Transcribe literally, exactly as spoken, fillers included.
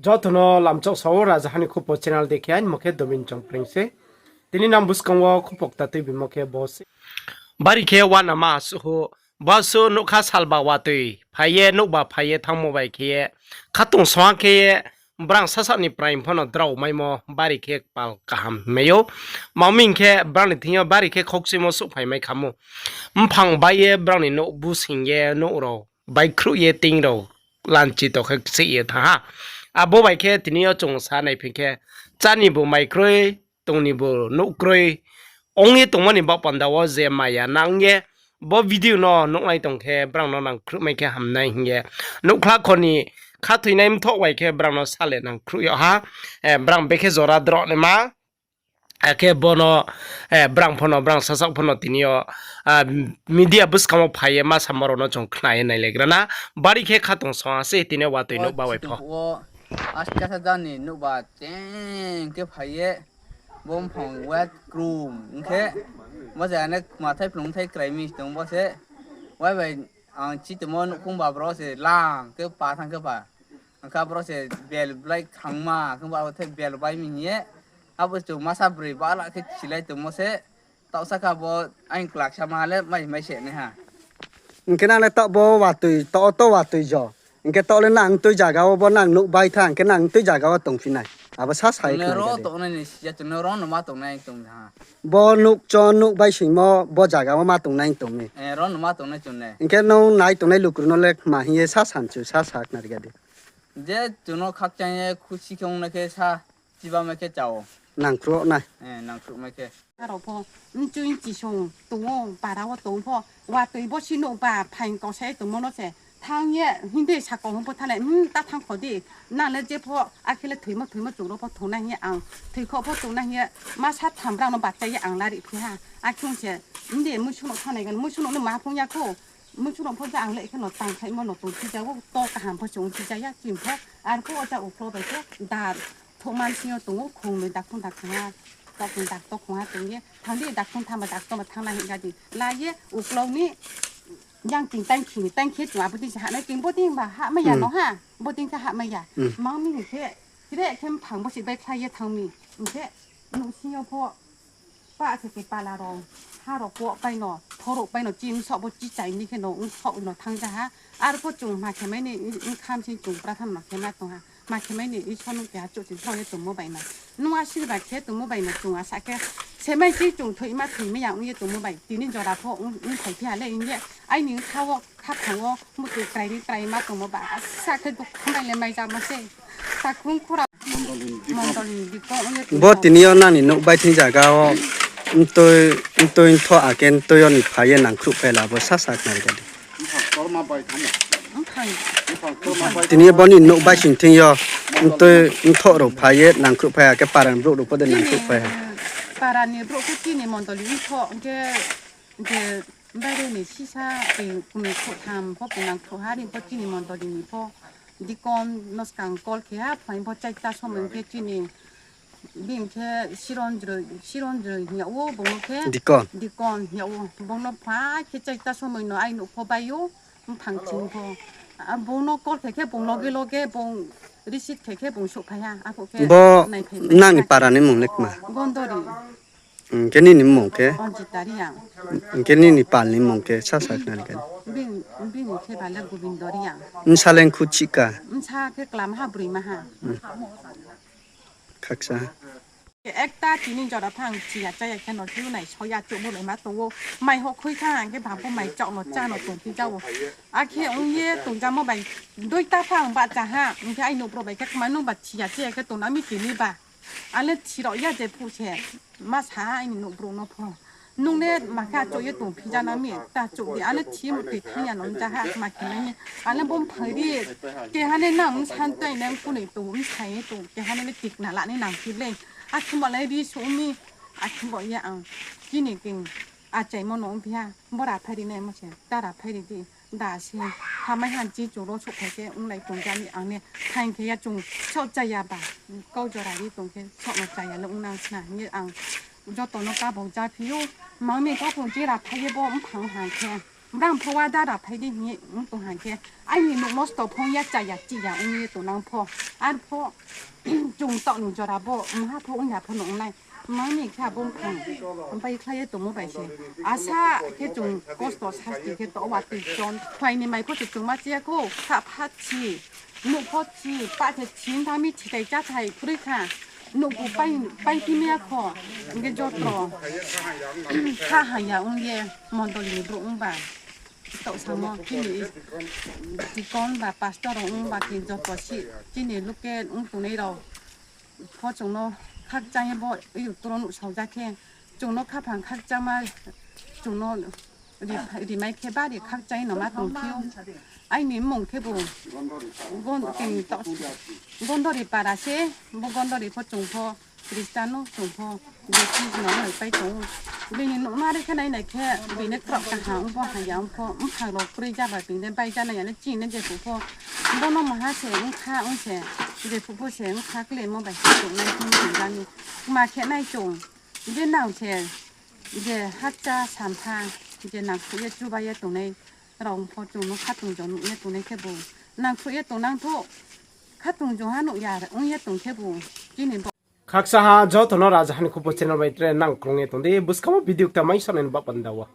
Joto no lamchok sao, Rajaha ni Khupo channel de khe, aini mo khe Dobin Chongpreng se. Tini nang buskang wo khupo kta tuibimo khe bo se. Bari khe uanama asuh, bo asuh nougkha salba watoi phai ye, nouhba phai ye thanngmo bai khe ye, khatong song khe ye, brang sasaoh ni praing pho no drao maimo, bari khe kpal kaham mai ou. Mami hing khe brang ni thing yo bari khe khokchuimo souhphai mai khamu. Mphang bai ye brang ni nouh busing ye nouh rao baikhruh ye ting rao lanchi to khe kchih ye thanng ha. Abo bai khe tini yo chung sa naiphi khe, chá ni bo mai kroi, tong ni bo nouh kroi, ong ye tongmo ni baoh panda wo je maya nang ye, bo video no nuhnai tong khe brang no nangkhruh mai khe hamnai hing ye, nouhkhla kho ni khathoinai mthoh bai khe brang no sale nangkhruh yag ha, brang bekhe jora droh naima. Akhe bo no, brang pho no, brang sasaoh pho no tini yo, media buskang wo phai ye ma samo rao no chung khna ye nailaigra na, bari khe khatong song ha se tini yo watoi nouhba bai pho. Aste sa jani nouhba cheng khe phai ye, bo mphang wet krum ong khe, bo se ane kma thai phlung thai krai mi tong bo se, wai bai ang chi tongmo nouhkhong ba bro se lang khe pa thanng khe ba. Ang khe bro se bel blai khangma, khe ba thai bel bai mi hing ye. Abo chung masa broi bala khe chilai tongmo se, taoh saka bo aini klaksama le mai mai se nai ha. Hing khe nang le taoh bo watoi, taoh to watoi jo. Hing khe taoh le nang tui zaga wo bo nang nouh bai tha, hing khe nang tui zaga wo tongphi nai. Abo sa sai chung le ro tongnai ni siya, chung le ro no ma tongnai tong ha. Bo nouh cho nouh bai singmo bo zaga wo ma tongnai tong mi. Ro no ma tongnai chung le. Hing khe nung nai tongnai lukru no le kma hing ye sa sanchu sa sa khnari ga di. Je chung no khakchang ye khusi khe ong nai khe sa chiba mai khe chao. Nangkhruh nai. Nangkhruh mai khe. Aro pho, mchoi mchisong tong ou, para wo tong pho, watoi bo si nouhba phaing kau sai tongmo no se, thanng ye, hing de sako hing pho thanng le, ta thanng kho di, nang le je pho, akhe le thoimo thoimo chung ro pho thongnai hing ye ang, thoikho pho tongnai hing ye, ma sa tham brang no bachai ye ang lari phi ha, akhe ong se, hing de muisu no thanngnai gan, muisu no no ma phung ya khou, muisu no pho ja ang le khe no tangkhlaimo no tong thija ou, to kaham pho chung thija ya, chini pho, ar pho oja uklo bai khe, dar, thohma sing yo tong ou, khong noi dakthong dakthong ha, dakthong dakthong ha tong ye, thanng di dakthong thanng ba dakthong ba thanng na hing ga di, la ye, uklo ni, yang ting tang khe ni, tang khe chung abo dei se hah nai ting, bo dei ba hah mai ya no ha, bo dei khe hah mai ya. Mang mi hing khe, tre khe mphang bo se bai khlai ye thanng mi, hing khe, nouhsing yo pho, pa khe khe pala rao, ha rao koh pai no, thorouh pai no, chini saoh bo chichai ni khe no, ong saoh no thanng ja ha. Ar pho chung ma khe mai ni, bkha bsing chung pratham no khe ma tong ha. Ma khe mai ni, Isor nung keha chouh ching thaoh ye tongmo bai no. Nung asirbad khe tongmo bai no chung asa khe, semai ching chung thoima thoimai ya ong ye tongmo bai. Tini jora pho ong, ongphai phi ha le hing ye, aini bkha wo, khaphang wo, mutoi krai ri krai ma tongmo ba, asa khe dukhu nai le mai jamo se. Takhung khura. Bo tini yo nang ni nouh bai thing zaga wo mtui, mtui mthoh akhe mtui yo ni phai ye nangkhruh phai la bo sa sa khnari ga di. Tini yo bo ni nouh bai sing thing yo mtui mthoh rao phai ye nangkhruh phai akhe para ni brouh rao pho de nangkhruh phai ha. Para ni brouh khe chini mondoli mthoh khe je baire ni sisa kumi khrouhtham pho nangkhruh ha, ri pho chini mondoli ni pho. Dikon no skang call khe ha, phaing pho chaita somoi khe chini bini khe Sironjroi, Sironjroi hing yag ou, bung no khe Dikon. Dikon hing yag ou, bung no phai khe chaita somoi no ai nouh pho bai ou, mphang ching pho. Bung no call khe khe bung loge loge bung receive khe khe bung souhphai ha, aphuh khe bo nang ni para ni mung le kma? Gondori. Hing khe nini mmung khe? Hing khe nini pal ni mmung khe sa sa khnari kha. Bini khe ba le Gobindo Reang. Bsa le khu chih ka? Bsa khe klam ha, broi ma ha. Khaksa. Ekta tini jora phang chiya chaya khe no chu nai soya chouh bo bai ma tong ou. Mai ho khui kha hing khe ba bo mai chouh no chá no tong phi ja ou. Akhe ong ye tong jamo bai doita phang bahcha ha. Hing khe ai nouh brouh bai khe kma nung ba chiya chaya khe tong na mi tini ba. Ang le thi rao ya je phuh se, ma sa ha aini nouh brouh no pho. Nung le ma khe achouh ye tong phi ja na mi, ta chouh di, ang le thi mtoi thanng ya no ja ha, ma khe nai ni. Ang le bo mphang ri, keha le nang bsa ntoi nai kunoi tong, bsa ye tong, keha le tikna la nai nang phi le. Akhe bo le ri suh mi, akhe bo ye ang chini king achaimo no ongphi ha, bo ra phai ri naimo se, ta ra phai ri di. Da se, hamai han chi chung ro souhphai khe onglai tong ja ni ang le, phaing khe ya chung saoh chaya ba, kau jora ri tong khe saoh no chaya le ongnang sna hing ye ang joto no kabau ja phi ou, mang ni kaphung chi ra phai ye bo mphang hang khe. Brang pho wa dara phai di hing ye ong tong ha khe, aini nouh no sto phung ya, cha ya, chi ya ong ye tongnang pho. Arpho chung taoh ni jora bo mungha pho ong ya pho no ong nai. Mang ni khe abo mphang bai khlai ye tongmo bai se. Asa khe chung kosto sasti khe to wa tui chon. Phai ni mai pho se chung ma chi ya khou, sa pha chi. Nouh pho chi, pa se chi, tha mi chi tai cha tai kroi kha. Nouh bu pai, pai ti mi ya kho. Hing khe joto kha ha ya ong ye, mondoli brouh ong ba. Taoh samo, chini deacon ba pastor rao ong ba khe joto si, chini local ong tongnai rao pho chung no khakchang ye bo, YouTube no nuhsao ja khe, chung no khaphang khakchangma, chung no ri, rimai khe bari khakchang ye no ma tong phi ou. Aini mmung khe bo, gon-, tini taoh, Gondori para se, bo Gondori pho chung pho, Christian no chung pho, Baptist no noi pai tong ou. Bini nouh no are khe nai nai khe, bini kraoh kaha ong pho, haya ong pho, mphang rao kroi ja ba bini bai ja nai ya le chini jephuh pho. Bo no maha se ong kha ong se, jephuh pho se ong kha klemo bai se chung nai khe ong tong ja ni. Kma khe nai chung, je nang se, je hakcha sampha, je nangkhruh ye chuba ye tongnai rao pho chung no khatungjo nuh ye tongnai khe bo nangkhruh ye tongnang thou, khatungjo ha nuh ya ong ye tong khe bo chini bo. Khaksa ha joto no Raja Hani Khupo channel bai tre nang krung ye tong di, buskang wo video kta mai sonai ni ba panda wo.